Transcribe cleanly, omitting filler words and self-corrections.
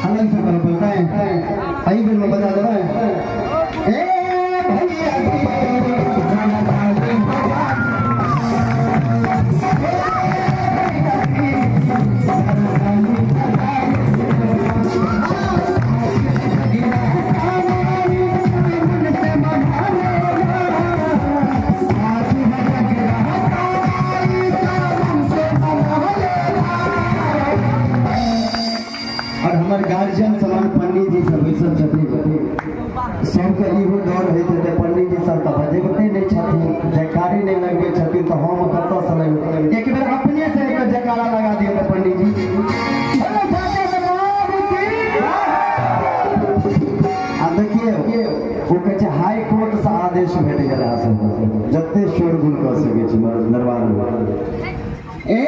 अलग से करऽ पड़तै, एहि बेरमे बजा देबै। ए भैया और हमार गार्जियन समान पंडित जी सब बैसल छथिन, सबके इहो डर होइत हेतै पंडित जी सब तऽ बजेबते नहि छथिन, जयकारी नहि लगबै छथिन, तऽ हम कतऽसँ लगबै। एक बेर अपने से एक बेर जयकारा लगा दियौ तऽ पंडित जी। आ देखियौ ओ कहै छै हाई कोर्ट से आदेश भेट गेल अहाँ सबके, जते शोरगुल कऽ सकै छी दरबारमे। ए